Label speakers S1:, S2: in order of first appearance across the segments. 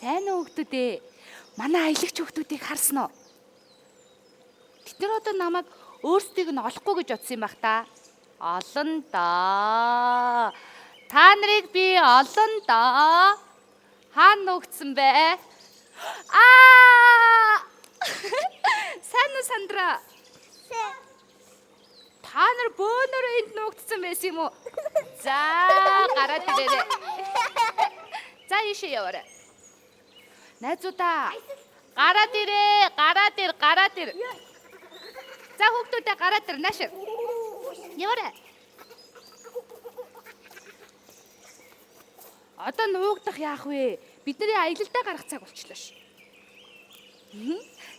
S1: Сайн уу хүүхдүүд ээ? Манай аялагч хүүхдүүдийг харсан уу? Тэд нар одоо намайг өөрсдийг нь олохгүй гэж бодсон юм бах та. Олон доо. Та нарыг би олон доо. Хаана нуугдсан бэ? Аа! Сайн уу, Сандра? Та нар бөөнөрөө энд нуугдсан байсан юм уу? За, гараад ирээрэй. За, ийшээ яваарай. Найзуудаа, гараад ирээ, гараад ир, гараад ир. За, хүүхдүүдээ гараад ир, нааш. Яваарай. Одоо нуугдах яах вэ? Бидний аялалдаа гарах цаг болчлоо ш.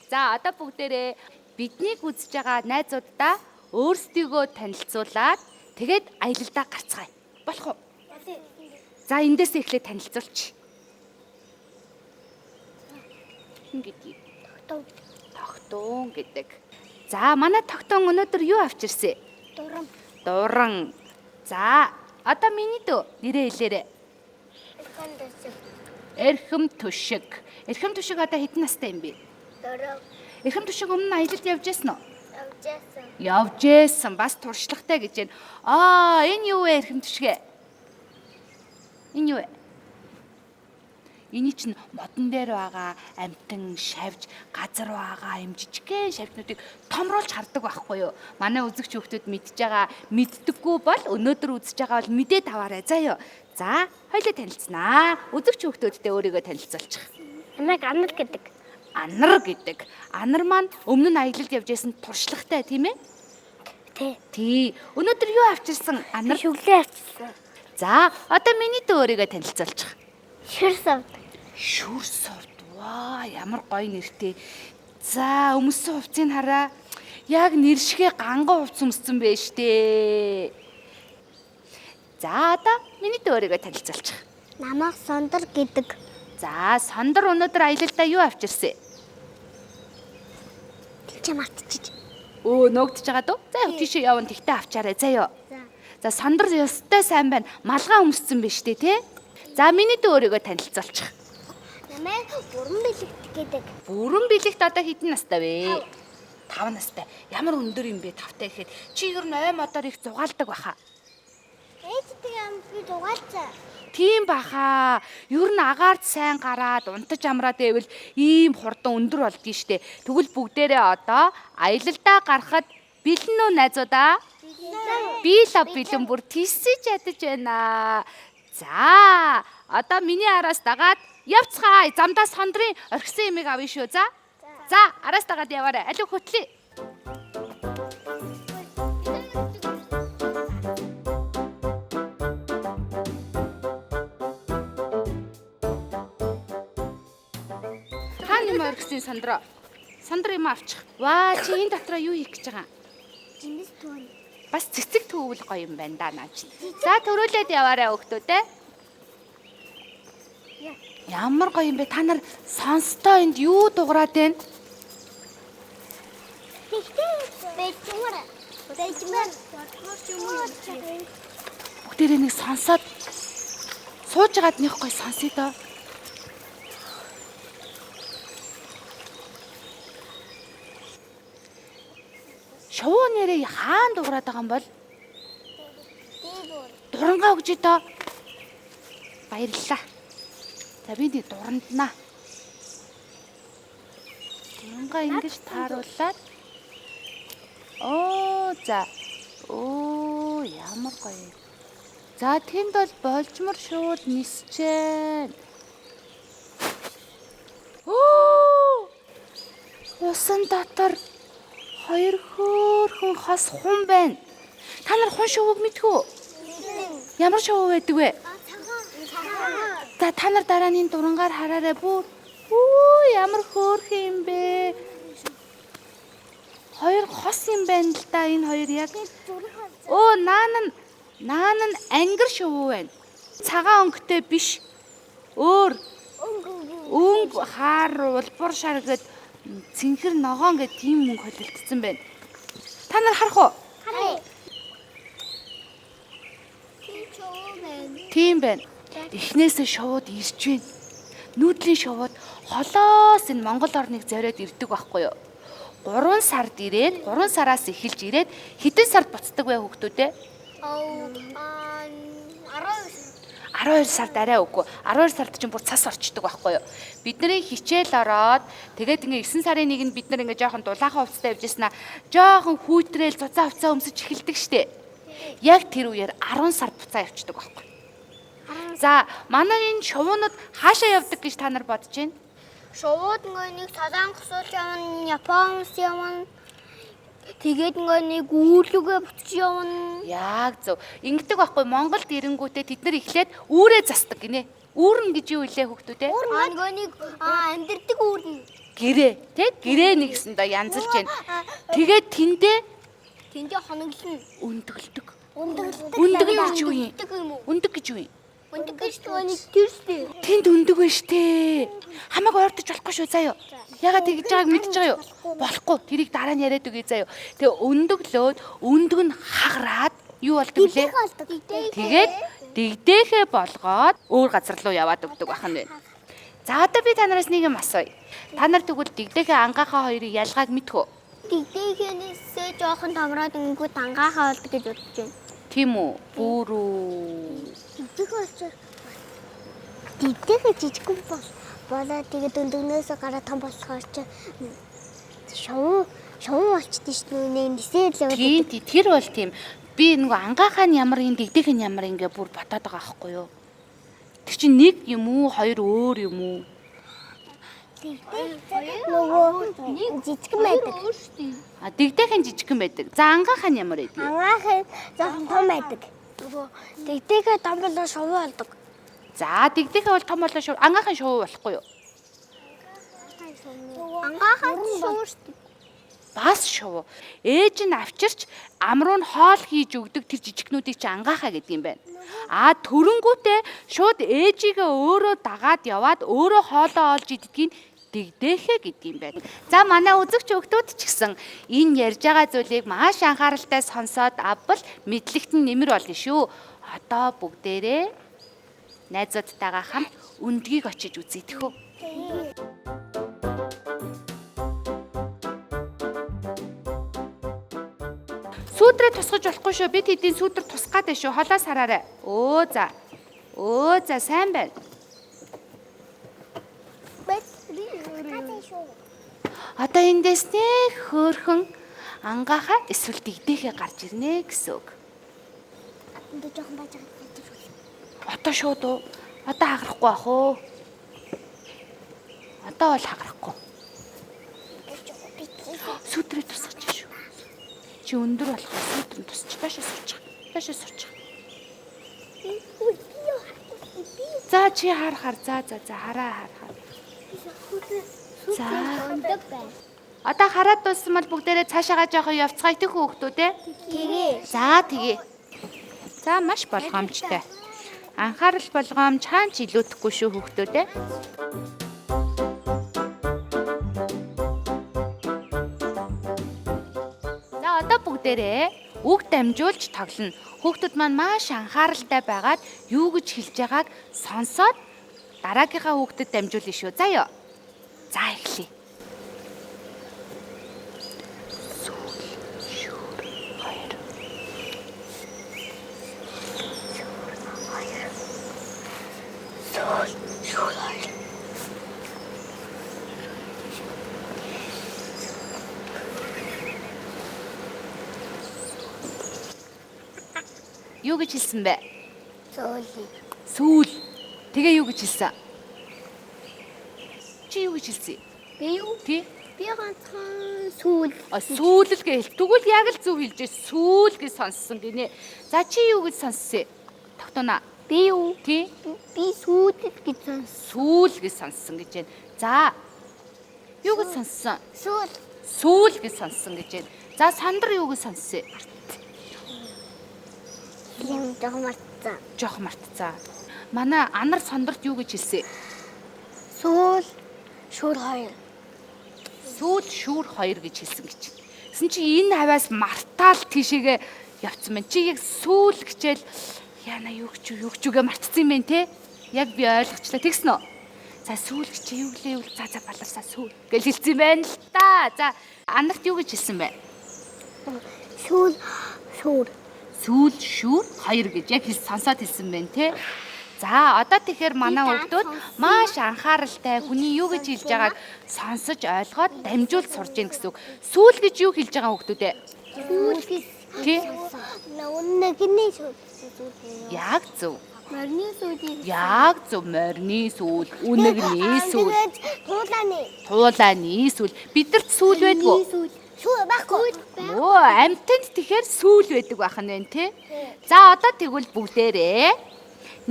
S1: За, одоо бүгдээрээ биднийг үзэж байгаа найзууддаа өөрсдийгөө танилцуулаад тэгээд аялалдаа гарцгаая. Болох уу? За, эндээс эхлээд танилцуулчих. Хэн гэдгийг?
S2: Тогтун.
S1: Тогтун гэдэг. За, манай Тогтун өнөөдөр юу авчирсан?
S2: Дуран.
S1: Дуран. За, одоо миний дүү нэрээ хэлээрэй.
S2: Эрхэм төшиг.
S1: Эрхэм төшиг. Эрхэм төшиг одоо хэдэн настай юм бэ?
S2: 4.
S1: Эрхэм төшиг өмнө нь аялалд явж байсан уу?
S2: Явж байсан.
S1: Явж байсан. Бас туршлагатай гэж байна. Аа, энэ юу вэ, эрхэм төшигэ? Энэ юу вэ? Эний чинь модон дээр байгаа амтан, шавж, газар байгаа юм жижигхэн шавжнуудыг томруулж хардаг байхгүй юу? Манай үзэгч хүүхдүүд мэдж байгаа, мэддэггүй бол өнөөдөр үзэж байгаа бол мэдээд аваарай. За юу. За, хоёлоо танилцсанаа. Үзэгч хүүхдүүдтэй өөрийгөө танилцуулчих.
S2: Намайг Анар гэдэг.
S1: Анар гэдэг. Анар маань өмнө нь аялалд явж байсан туршлагатай, тийм ээ?
S2: Тий.
S1: Тий. Өнөөдөр юу авчирсан, Анар?
S2: Шүглээ авчирсан.
S1: За, одоо миний дүү өөрийгөө танилцуулчих.
S2: Шүр савд.
S1: Шүр сувд. Ваа, ямар гоё нэртэй. За, өмссөн хувцсыг хараа. Яг нэр шигэ ганган хувцс өмссөн байж тээ. За, одоо миний дүү өөрийгөө танилцуулчих.
S2: Намайг Сондөр гэдэг.
S1: За, Сондөр өнөөдөр аялалдаа юу авчирсан?
S2: Чи мартчих.
S1: Өө, нуугдж байгаа дөө. За, тийшээ явна, тэгтээ авчаарай. За юу.
S2: За.
S1: За, Сондөр ёстой сайн байна. Малгай өмссөн байж тээ, тий? За, миний дүү өөрийгөө танилцуулчих.
S2: Намайг Бүрэн бэлэгт гэдэг.
S1: Бүрэн бэлэгт одоо хэдэн настай вэ? 5 настай. Ямар өндөр юм бэ 5-тай гэхэд чи ер нь ой модоор их зугаалдаг баха.
S2: Ээжтэйг амт би дугаалцаа.
S1: Тийм баха. Ер нь агаарт сайн гараад унтаж амраад байвал ийм хурдан өндөр болдгий штэ. Тэгвэл бүгдээрээ одоо аялалдаа гарахад бэлэн үү, найзуудаа? Би л бэлэн бүр тийсэж ядаж байна. За, одоо миний араас дагаад явцгаая. Замдаа Сондрын орхисон юмыг авъя шүү. За. За, араас дагаад яваарай. Алив хөтлөе. Хаана юм орхисон, Сондро? Сондро юм авчих. Ваа, чи энэ дотроо юу хийх гэж байгаа юм?
S2: Жимс түүн.
S1: Бас цэцэг төвөл гоё юм байна да наа чи. За, төрүүлээд яваарай хүүхдүүд ээ. Ямар гоё юм бэ? Та нар сонстой энд юу дуграад байна?
S2: Тэгтээ бэжмэр. Бэжмэр.
S1: Бүгдээрээ нэг сонсоод сууж байгаад нэг гоё сонсъё доо. Шувуу нэрээ хаана дуграад байгаа юм бол?
S2: Дээвэр.
S1: Дурангаа өгч доо. Баярлалаа. За, би нэг дуранднаа. Дурангаа ингэж тааруулаад. Оо, за. Оо, ямар гоё. За, тэнд бол болжмор шууд нисчээн. Оо! Усан дотор хоёр хөөрхөн хос хун байна. Та нар хун шувууг мэдэх үү? Ямар шувуу байдаг вэ? За, та нар дараа нь энэ дурангаар хараарай бүр. Үу, ямар хөөрхөн юм бэ? Хоёр хос юм байна л да энэ хоёр яг. Оо, наан нь ангир шувуу байна. Цагаан өнгөтэй биш. Өөр өнгө хаар улбар шар гэд цэнхэр ногоон гэд тийм мөнгө холилдсон байна. Та нар харах уу?
S2: Харъя. Тийм чуу байна.
S1: Тийм байна. Эхнээсээ шууд ирж байна. Нүүдлийн шувууд холоос энэ Монгол орныг зориод ирдэг байхгүй юу? 3 сард ирээд 3 сараас эхэлж ирээд хэдэн сард буцдаг вэ хүүхдүүд ээ?
S2: 12
S1: 12 сард арай үгүй. 12 сард чинь бүр цас орчдөг байхгүй юу? Бидний хичээл ороод тэгээд ингээ 9 сарын 1-нд бид нар ингээ жоохон дулаахан хувцастай явж ирсэн аа. Жоохон хүүтрээл цуцаа хувцас өмсөж эхэлдэг штэ. Яг тэр үеэр 10 сард буцаа явчихдаг байхгүй. За, манай энэ шувуунууд хаашаа явдаг гэж та нар бодож байна?
S2: Шувууд ингээ нэг Солонгос улс явна, Япон улс явна. Тэгээд ингээ нэг үүлүгэ буцаж явна.
S1: Яг зөв. Ингэдэг байхгүй Монголд ирэнгүүтээ тэд нар эхлээд үүрээ застдаг гинэ. Үүрнэ гэж юу илээ хүүхдүүд ээ?
S2: Нөгөө нэг амьдэрдэг үүрнэ.
S1: Гэрээ, тэ? Гэрээ нэгсэн доо янзалж байна. Тэгээд тэндээ
S2: Тэндээ хоноглоно.
S1: өндөглөдөг.
S2: Өндөглөдөг.
S1: Өндөг гэж юу юм?
S2: Өндөг юм уу?
S1: Өндөг гэж юу юм?
S2: Өндөг гэж нөгөө нэг тэр штэ.
S1: Тэнд өндөг байна штэ. Хамаагүй ойртож болохгүй шүү заяа. Ягаад тэгж байгааг мэдж байгаа юу? Болохгүй. Тэрийг дараа нь яриад өгье заяа. Тэгээ өндөглөөд өндөг нь хагараад юу болдог вүлээ?
S2: болдог.
S1: Тэгээд дэгдээхээ болгоод өөр газар руу яваад өгдөг байх нь байна. За одоо би та нараас нэг юм асууя. Та нар тэгвэл дэгдээхээ ангаахаа хоёрын ялгааг мэдэх үү?
S2: Дэгдээхнээсээ жоохон томроод өнгөт ангаахаа болдог гэж бодож байна.
S1: Тийм үү? Бүрүү.
S2: Дэгдээхээ болчих. Дэгдээхээ жижигхэн бол болоо тэгээд өндөгнөөсөө гараа том болохоор чи шувуу шувуу болчихдээ шүү дээ. Нисээд л яваад.
S1: Тийм тий тэр бол тийм. Би нөгөө ангаахаа нь ямар юм дэгдээхээ нь ямар ингээ бүр бодоод байгаа байхгүй юу? Тэр чинь нэг юм уу, хоёр өөр юм уу?
S2: Нөгөө жижигхэн байдаг.
S1: А дэгдээхэн жижигхэн байдаг. За ангаахаа нь ямар байдаг?
S2: Ангаахын жоохон том байдаг. Нөгөө дэгдээхээ том болоо шувуу болдог.
S1: За дэгдээхээ бол том болоо шувуу, ангаахын шувуу болохгүй юу?
S2: Ангаахын шувуу шүү дээ.
S1: Бас шувуу. Ээж нь авчирч ам руу нь хоол хийж өгдөг тэр жижигнүүдийг чи ангаахаа гэдэг юм байна. А төрөнгүүтээ шууд ээжигээ өөрөө дагаад яваад өөрөө хоолоо олж иддгийг дэгдээхээ гэдэг юм байна. За манай үзэгч өгтүүд ч гэсэн энэ ярьж байгаа зүйлийг маш анхааралтай сонсоод авбал мэдлэгт нь нэмэр болно шүү. Одоо бүгдээрээ найзуудтайгаа хамт өндгийг очиж үзье тэхүү. Сүүдрээ тусгаж болохгүй шүү. Бид хэдийн сүүдэр тусгаад байна шүү. Холоос хараарай. Өө за. Өө за сайн байна. Одоо эндээс нэх хөөхөн ангаахаа эсвэл дэгдээхээ гарч ирнэ гэсэн үг.
S2: Энд жоохон байж байгаа.
S1: Одоо шууд уу? Одоо хагарахгүй ах уу? Одоо бол хагарахгүй. Сүүдрээ тусгаж шүү. Чи өндөр болохоор сүүдэр нь тусч доошоо суучих. Доошоо суучих. За чи хар хар за за за хараа хар хар. За.
S2: Өндөг байна.
S1: Одоо хараад дууссан бол бүгдээрээ цаашаагаа жоохон явцгаая тэх хүүхдүүд ээ.
S2: Тэгээ.
S1: За тэгээ. За маш болгоомжтой. Анхаарал болгоомж хаан ч илүүдэхгүй шүү хүүхдүүд ээ. За одоо бүгдээрээ үг дамжуулж тоглоно. Хүүхдүүд маань маш анхааралтай байгаад юу гэж хэлж байгааг сонсоод дараагийнхаа хүүхдэд дамжуулна шүү. За ёо. За эхлэе. Сүүл шүүр хоёр. Юу гэж хэлсэн бэ?
S2: Зөөлий.
S1: Сүүл. Тэгээ юу гэж хэлсэн? Чи юу гэж хэлсэн?
S2: Би юу?
S1: Тий?
S2: Би ганцхан сүүл.
S1: А сүүлэл гэж хэл. Тэгвэл яг л зөв хэлж байна. Сүүл гэж сонссон гинэ. За чи юу гэж сонссон? Тогтуна.
S2: Би юу?
S1: Тий?
S2: Би сүүлэл гэж сонс.
S1: Сүүл гэж сонссон гэж байна. За. Юу гэж сонссон?
S2: Сүүл.
S1: Сүүл гэж сонссон гэж байна. За сандар юу гэж сонссон?
S2: Юм жоохон мартсан.
S1: Жохон мартцаа. Манай анар сондарт юу гэж хэлсэн?
S2: Сүүл шүр хоёр.
S1: Сүүл шүүр хоёр гэж хэлсэн гэж. Тэгсэн чи энэ хаваас мартаал тийшээгээ явцсан байна. Чи яг сүүл гэчээл яна юу гэж юу гэж үгээ мартсан юм байна те. Яг би ойлгочлаа. Тэгсэн үү? За сүүл гэж чи юу гэлээ юу гэлээ? За за баларсаа сүүл гэж хэлсэн байна л та. За анарт юу гэж хэлсэн бэ?
S2: Сүүл шүүр.
S1: Сүүл шүүр хоёр гэж яг хэл сонсоод хэлсэн байна те. За одоо тэгэхээр манай хүүхдүүд маш анхааралтай хүний юу гэж хэлж байгааг сонсож ойлгоод дамжуулж сурж гин гэсэн үг. Сүүл гэж юу хэлж байгаа хүүхдүүд ээ?
S2: Сүүл гэж.
S1: Тий.
S2: Нэгний сүүл.
S1: Яг зөв.
S2: Морины сүүлийг.
S1: Яг зөв морины сүүл, үнэгний сүүл,
S2: Тэгээд туулааны.
S1: туулааны сүүл. Бидэрт сүүл байдгүй.
S2: Сүүл. Сүүл байхгүй.
S1: Өө амьтанд тэгэхээр сүүл байдаг байх нь байна тий. За одоо тэгвэл бүгдээрээ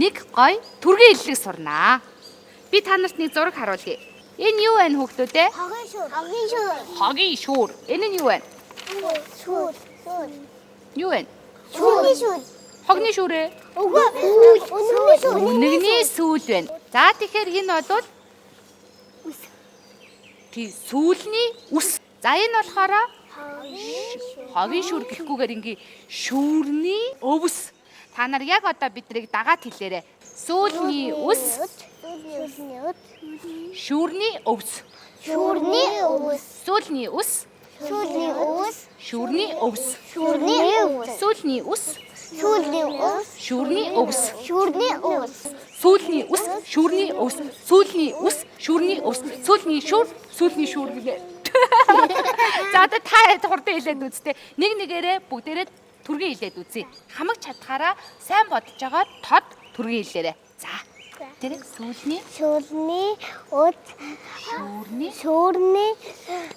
S1: нэг гой түргийн хэллэг сурнаа. Би та нарт нэг зураг харуулъя. Энэ юу вэ хүүхдүүд ээ?
S2: Хогийн шүүр. Хогийн шүүр.
S1: Хогийн шүүр. Энэ нь юу вэ?
S2: Сүүл. Сүүл.
S1: Юу вэ?
S2: Шүүрний шүүр.
S1: Хогны шүүр ээ.
S2: Үгүй. Үнэгний шүүр.
S1: Үнэгний сүүл байна. За тэгэхээр энэ бол
S2: Үс.
S1: тий сүүлний үс. За энэ болохоор
S2: Хогийн шүүр.
S1: хогийн шүүр гэхгүйгээр ингээ шүүрний өвс. Та нар яг одоо биднийг дагаад хэлээрэй. Сүүлний үс,
S2: Сүүлний үс.
S1: шүүрний өвс.
S2: Шүүрний үс.
S1: Сүүлний үс,
S2: Сүүлний үс.
S1: шүүрний өвс.
S2: Шүүрний үс.
S1: Сүүлний үс,
S2: Сүүлний үс.
S1: шүүрний өвс.
S2: Шүүрний үс.
S1: Сүүлний үс, шүүрний өвс. Сүүлний үс, шүүрний өвс. Сүүлний шүүр, сүүлний шүүр гэлээ. За одоо та хурдан хэлээд үзтээ. Нэг нэгээрээ бүгдээрээ түргэн хэлээд үзье. Хамаг чадхаараа сайн бодож байгаа тод түргэн хэлээрэй. За. Тэр сүүлний
S2: Шүүрний үс.
S1: шүүрний
S2: Шүүрний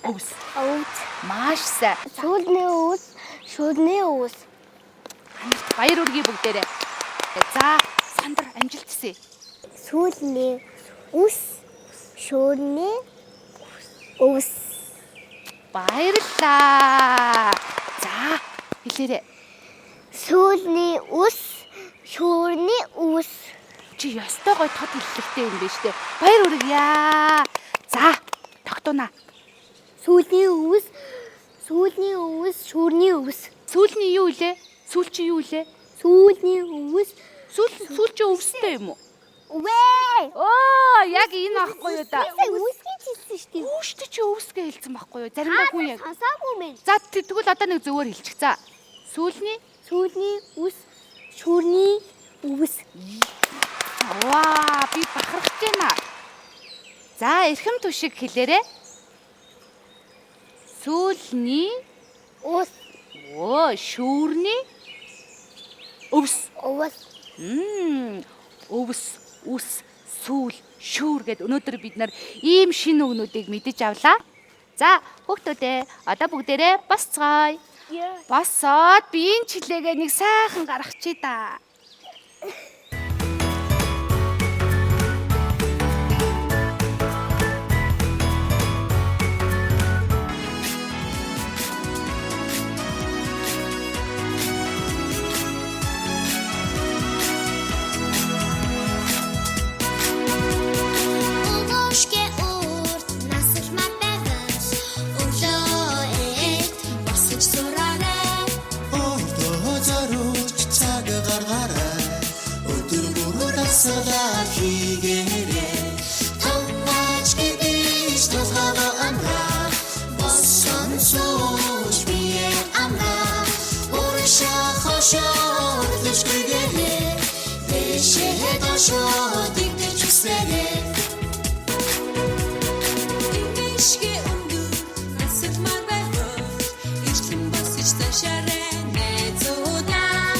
S1: өвс.
S2: өвс.
S1: Маш сайн.
S2: Сүүлний үс. Шүүрний үс.
S1: Хамт баяр үргээ бүгдээрээ. За, сандар амжилт хүсье.
S2: Сүүлний үс. Шүүрний өвс.
S1: Баярлалаа. За, хэлээрэй.
S2: Сүүлний үс. Шүүрний өвс.
S1: Чи ёстой гой тод хэллэгтэй юм байна штэ. Баяр үргийа. За, тогтууна.
S2: Сүүлний өвс. Сүүлний өвс. Шүүрний өвс.
S1: Сүүлний юу илээ? Сүүл чи юу илээ?
S2: Сүүлний өвс.
S1: Сүүл сүүл чи өвстэй юм уу?
S2: Үгүй.
S1: Оо, яг энэ ахгүй юу да.
S2: Үс гэж хэлсэн шүү дээ.
S1: Үүштэй чи өвс гэж хэлсэн байхгүй юу? Заримдаа хүн яг.
S2: Сонсоогүй мэн.
S1: За, тэгвэл одоо нэг зөвөр хэлчих. За. Сүүлний
S2: Сүүлний үс. Шүүрний өвс.
S1: Ваа, би бахархаж байна. За, эрхэм түшиг хэлээрэй. Сүүлний
S2: Ус.
S1: өө шүүрний өвс.
S2: Өвс.
S1: Өвс, үс, сүүл, шүүр гэд өнөөдөр бид нар ийм шинэ үгнүүдийг мэдэж авлаа. За, хүүхдүүдээ одоо бүгдээрээ босцгоё. Босоод би энэ чилээгээ нэг сайхан гаргачих да.
S3: Өгөөшгэ урт насалмаар байвал өглөө эд босож сураарай.
S4: Өөртөө зориулж цаг гаргаарай. Өдөр бүр дасгалаа хийгээрэй. Тамаач гэдэж тулгага амраа. Босон сууж бие амраа. Урагшаа хошоо хөдлөж гэгээрэй. Дээшээ доошоо тэгдэж үсээрэй.
S5: Имэшгэ өндөр насалмаар байвал эртлэн босож цаашаарай найзуудаа.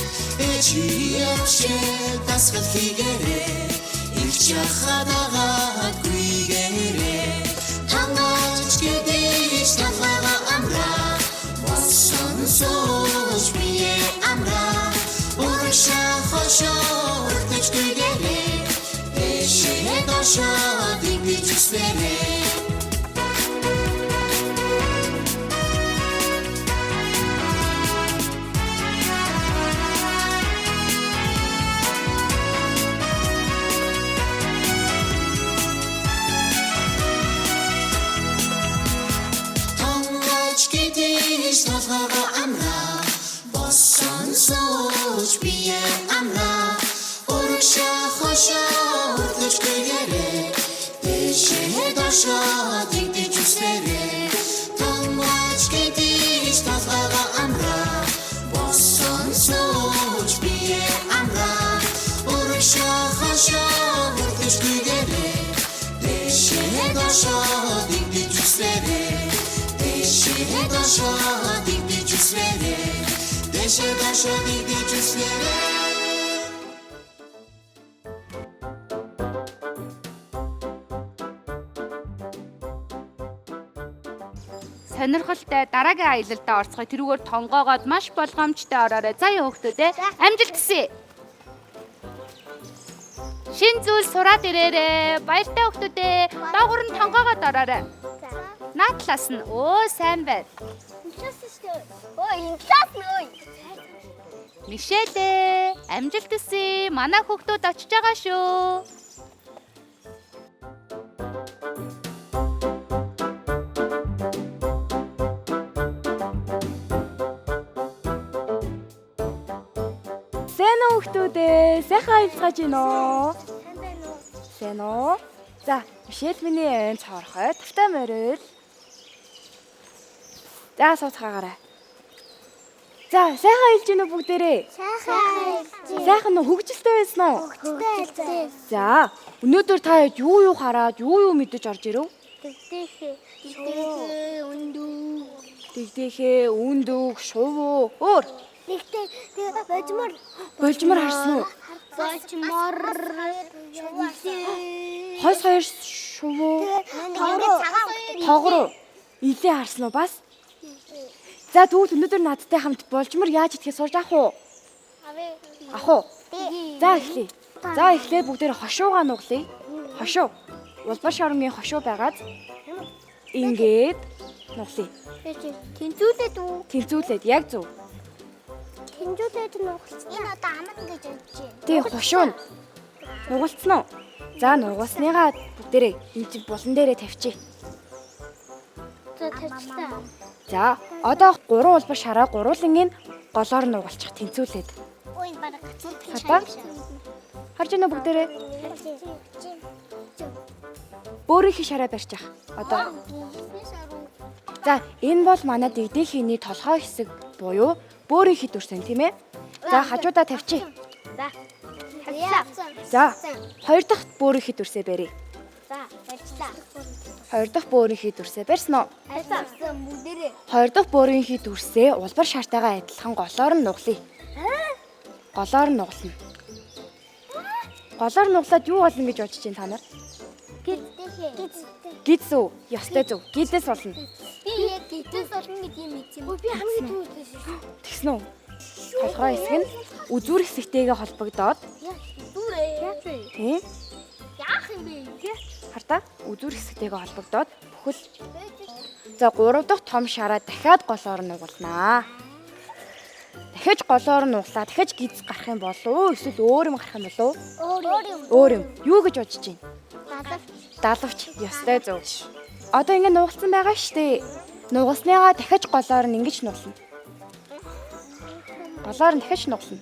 S4: Чи явшээ дасгал хийгээрэй. Ирч яхадагаад гүйгээрэй. Тамаач гэдэж талгаа амраа. Босон сууж бие амраа. Урагшаа хошоо хүртэж гүйгээрэй. Дээшээ доошоо тэгдэж үсээрэй. Тонгоч гэдэж толгоогоо амраа. Босон сууж бие амраа. Урагшаа хошоо хөдлөж гэгээрэй. Доошоо дэгдэж үслээрээ. Дээшээ доошоо дэгдэж үслээрээ. Дээшээ доошоо дэгдэж үслээрээ.
S1: Сонирхолтой дараагийн аялалдаа орцгоё. Тэрүүгээр тонгоогоод маш болгоомжтой ороорой. За яа хүүхдүүд ээ. Амжилт хүсье. Шин зүйл сураад ирээрээ. Баяртай хүүхдүүд ээ. Доогуур нь тонгоогоод ороорой. Наад талаас нь өө сайн байна.
S2: Инглаас шүү дээ. Өө инглаас нөө.
S1: Мишэлээ. Амжилт хүсье. Манай хүүхдүүд очиж байгаа шүү.
S6: Сайн уу хүүхдүүд ээ? Сайхан аялцгааж байна уу?
S2: Сайн байна уу?
S6: Сайн уу? За, Мишель миний ойн цоорхой тавтай морил. За, сууцгаагаарай. За, сайхан аялж байна уу бүгдээрээ?
S2: Сайхан аялж.
S6: Сайхан уу хөгжилтэй байсан уу?
S2: Хөгжтэй.
S6: За, өнөөдөр та хэд юу юу хараад, юу юу мэдэж орж ирэв?
S2: Тэгтэхэ. Тэгтэхэ өндөө.
S6: Дэгдэхээ, өндөг, шувуу, өөр
S2: Тэгтээ тэгээ божмор.
S6: болжмор харсан уу?
S2: Божмор.
S6: Хойс хоёр шувуу,
S2: Тогроо.
S6: тогроо илээ харсан уу бас? За, тэгвэл өнөөдөр надтай хамт болжмор яаж идэхээ сурж авах уу? Авах уу? За эхлэе. За эхлээд бүгдээр хошуугаа нуглая. Хошуу. Улбар шоронгийн хошуу байгааз ингээд нуглая.
S2: Тэнцүүлээд үү?
S6: Тэнцүүлээд яг зөв.
S2: Тэнцүүлээд нугалцсан. Энэ одоо аман гэж бодож байна.
S6: Тий хошуу нь нугалцсан уу? За нугалсныгаа бүгдээрээ энэ чинь булан дээрээ тавьчих.
S2: За тавьчлаа.
S6: За одоо гурван улбар шараа гурвуулангийн голоор нугалчих тэнцүүлээд.
S2: Ой бараг гацсан.
S6: Хатаа. Харж байна уу бүгдээрээ? Бөөрийнхээ шараа барьчих. Одоо За энэ бол манай дэгдэхийний толгой хэсэг буюу бөөрийнхээ дүрсэн тийм ээ? За хажуудаа тавьчих.
S2: За. Тавьчлаа.
S6: За хоёр дахь бөөрийнхээ дүрсээ барья.
S2: За, барьчлаа.
S6: Хоёр дахь бөөрийнхээ дүрсээ барьсан уу?
S2: Барьсан бүгдээрээ.
S6: Хоёр дахь бөөрийнхээ дүрсээ улбар шартайгаа адилхан голоор нь нуглая. Голоор нь нуглана. Голоор нуглаад юу болно гэж бодож байна та нар?
S2: Гидтэхэ. Гидтэй.
S6: Гидс үү? Ёстой зөв. Гидэс болно.
S2: Би яг гидээс болно гэдэг юм мэдсэн. Би хамгийн түрүүнд шүү.
S6: Тэгсэн үү? Толгой хэсэг нь үзүүр хэсэгтэйгээ холбогдоод
S2: Дүүрээ. Яах вэ?
S6: тийм
S2: Яах юм бэ?
S6: хартаа үзүүр хэсэгтэйгээ холбогдоод бүхэл За гурав дахь том шараа дахиад голоор нь угалнаа. Дахиж голоор нь углаа. Дахиж гиз гарах юм болов уу? Эсвэл өөр юм гарах юм болов уу?
S2: Өөр юм.
S6: Өөр юм. Юу гэж бодож байна?
S2: Далав.
S6: Далавч ёстой зөв. Одоо ингэ нугалсан байгаа штэ. Нугалсныгаа дахиж голоор нь ингэж нуглана. Голоор нь дахиж нуглана.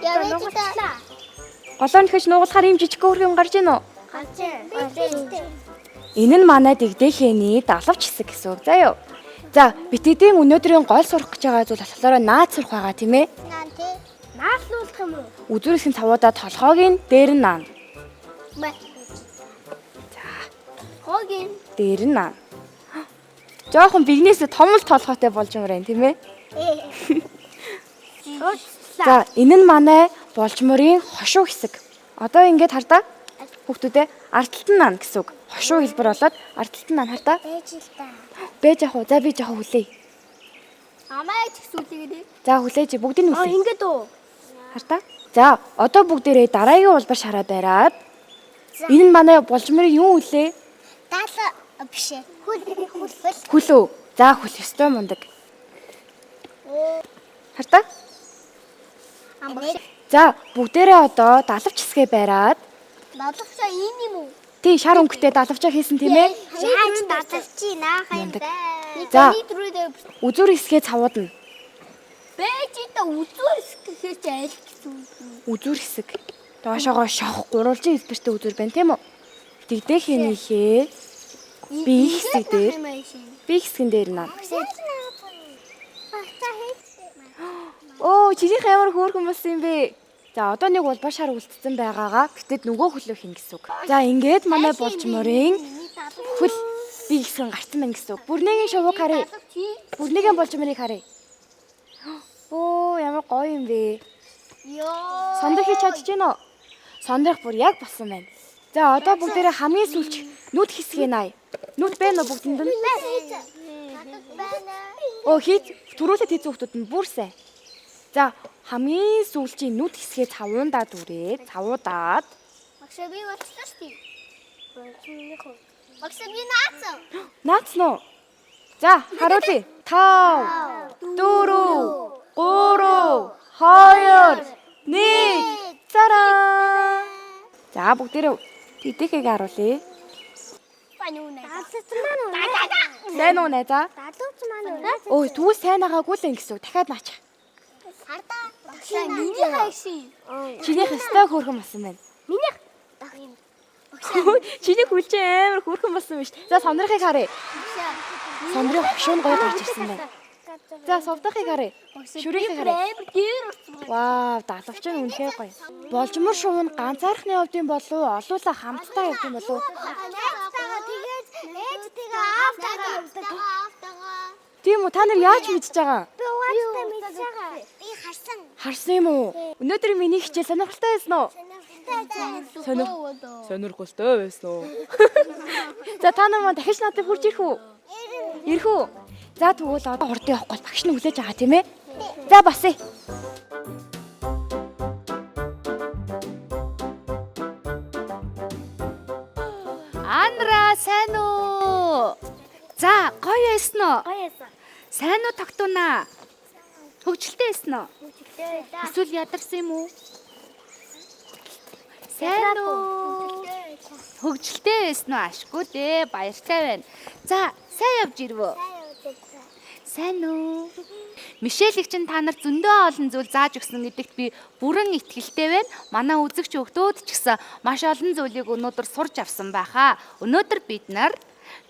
S2: Явж та.
S6: Голоор нь дахиж нугалахаар ийм жижиг хөөрхөн юм гарч ийн үү?
S2: Гарч байна.
S6: Энэ нь манай дэгдэхээний далавч хэсэг гэсэн үг заа юу. За, битэдийн өнөөдрийн гол сурах гэж байгаа зүйл болохоор наад сурах байгаа тийм ээ.
S2: Наа тий. Наалнуулах юм уу?
S6: Үзүүр хэсгийн цавуудаа толгойг нь дээр нь наана.
S2: Мэ. За. Хогийн.
S6: Дээр нь наана. Жохон бигнээс том л толгойтой болж юмраа юм тийм ээ. За, энэ нь манай болжморын хошуу хэсэг. Одоо ингээд хардаа хүүхдүүдээ ард талд нь наана гэсэн үг. Хошуу хэлбэр болоод ард талд нь наана хардаа.
S2: Байж л та.
S6: Бэж явах уу? За би жохон хүлээе.
S2: Амаа ч зүйлээ.
S6: За хүлээж бүгдийг нь хүлээе.
S2: Ингээд үү?
S6: Хартаа. За, одоо бүгдээрээ дараагийн улбар шараа бариад энэ нь манай болжморын юу үлээ?
S2: Даалаа биш ээ. Хөл хөл хөл.
S6: Хөлөө. За, хөл ёстой мундаг. Хартаа.
S2: Амбагш.
S6: За, бүгдээрээ одоо далавч хэсгээ бариад
S2: Далавчаа энэ юм уу?
S6: тий шар өнгөтэй далавчаа хийсэн тийм ээ?
S2: Яаж далавчи наах юм
S6: Мундаг.
S2: бэ?
S6: За.
S2: Нийтрүүдээ
S6: Үзүүр хэсгээ цавуудна.
S2: Бэж та үзүүр гэхээр чи аль гэсэн үг юм?
S6: Үзүүр хэсэг. Доошоогоо шох гурвалжин хэлбэртэй үзүүр байна тийм үү? Дэгдэхэнийхээ би их хэсэг дээр би хэсгэн дээр наа. Оо, чинийх ямар хөөрхөн болсон юм бэ? За одоо нэг улбар шар үлдсэн байгаагаа битэд нөгөө хөлөө хин гэсэн үг. За ингээд манай булчморын хөл бие хэсэг нь гарцсан байна гэсэн үг. Бүрнэгийн шувууг харъя. Бүрнэгийн булчморыг харъя. Оо ямар гоё юм бэ.
S2: Йоо.
S6: Сондөр хийж чадж гин үү? Сондрох бүр яг болсон байна. За одоо бүгдээрээ хамгийн сүүлч нүд хэсгийг най. Нүд байна уу бүгдэнд нь?
S2: Байна.
S6: Оо хийц түрүүлээд хийц хүүхдүүд нь бүр сайн. За хамгийн сүүлчийн нүд хэсгээ цавундаа дүрээд цавуудаад
S2: Багш би болчихлоо шүү дээ. Минийх үү? Багш би наацсан.
S6: наацсан уу? За харуулъя. 5 4 3 2 1 Цараа. За бүгдээрээ тэдэхийг харуулъя.
S2: Байна уу найзаа? Далууч маань уу?
S6: Сайн уу найзаа?
S2: Далууч маань уу?
S6: Өө тэгвэл сайн агаагүй л юм гэсэн үг. Дахиад наачих.
S2: Хардаа. Багш миний хайшин.
S6: Чинийх өстой хөөрхөн болсон байна.
S2: Минийх.
S6: Чиний хүлжин амар хөөрхөн болсон биш. За сондрохыг харъя. Сондрын хошуу нь гоё гарч ирсэн байна. За сувдахыг харъя. Шүрийнхийг харъя.
S2: Амар дээр урцсан.
S6: Вау, далавч нь үнэхээр гоё. Болжмор шувуу нь ганцаархны явдсан болов уу? Олуула хамтдаа явдсан болов уу?
S2: Найзтайгаа тэгээд ээжтэйгээ аавтайгаа явдаг. Аавтайгаа.
S6: Тийм үү? Та нар яаж мэдж байгаа?
S2: Би угаастай мэдж байгаа. Би харсан.
S6: Харсан юм уу? Өнөөдөр миний хичээл сонирхолтой байсан уу?
S2: Сонирхолтой.
S6: Сонирхолтой байсан уу? За та нар маань дахиж надад хурж ирэх үү? Ирэх үү? За тэгвэл одоо хурдан явахгүй бол багш нь хүлээж байгаа тийм ээ? За басъя.
S1: Анра сайн уу? За, гоё байсан уу?
S2: Гоё байсан.
S1: Сайн уу тогтунаа? Хөгжилтэй байсан уу?
S2: Хөгжилтэй.
S1: Эсвэл ядарсан юм уу? Сайн уу? Хөгжилтэй байсан уу? Ашгүй дээ. Баяртай байна. За, сайн явж ирвөө. Сайн уу? Мишель их чинь та нар зөндөө олон зүйл зааж өгсөн гэдэгт би бүрэн итгэлтэй байна. Манай үзэгч өгдөөд ч гэсэн маш олон зүйлийг өнөөдөр сурч авсан байхаа. Өнөөдөр бид нар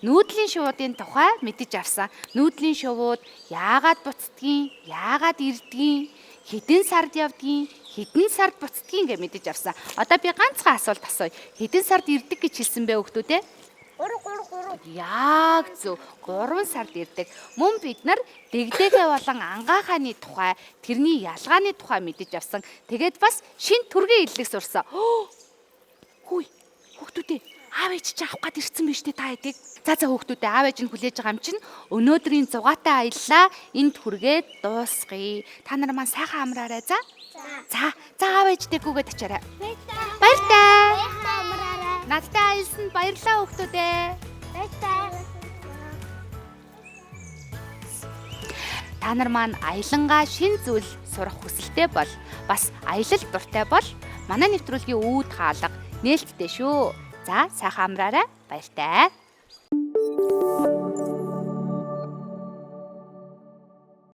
S1: нүүдлийн шувуудын тухай мэдэж авсан. Нүүдлийн шувууд яагаад буцдгийг, яагаад ирдгийг, хэдэн сард явдгийг, хэдэн сард буцдгийг гэж мэдэж авсан. Одоо би ганцхан асуулт асууя. Хэдэн сард ирдэг гэж хэлсэн бэ өгдөө те?
S2: 3 3 3.
S1: Яг зөв 3 сард ирдэг. Мөн бид нар дэгдэхэ болон ангаахааны тухай, тэрний ялгааны тухай мэдэж авсан. Тэгээд бас шин төргийн иллэг сурсан. Хүй, хүүхдүүдээ аав ээж чи авах гад ирсэн биз дээ та хэдийг. За за хүүхдүүдээ аав ээж нь хүлээж байгаа юм чинь өнөөдрийн зугаатай аяллаа энд хүргээд дуусгая. Та нар маань сайхан амраарай за. За за аав ээжтэй гүгээд очоорой. Баяртай.
S2: Баяртай амраарай.
S1: Надтай аялсанд баярлалаа хүүхдүүдээ.
S2: Баяртай.
S1: Та нар маань аялангаа шин зүйл сурах хүсэлтэй бол бас аялал дуртай бол манай нэвтрүүлгийн үүд хаалга нээлттэй шүү. За сайхан амраарай. Баяртай.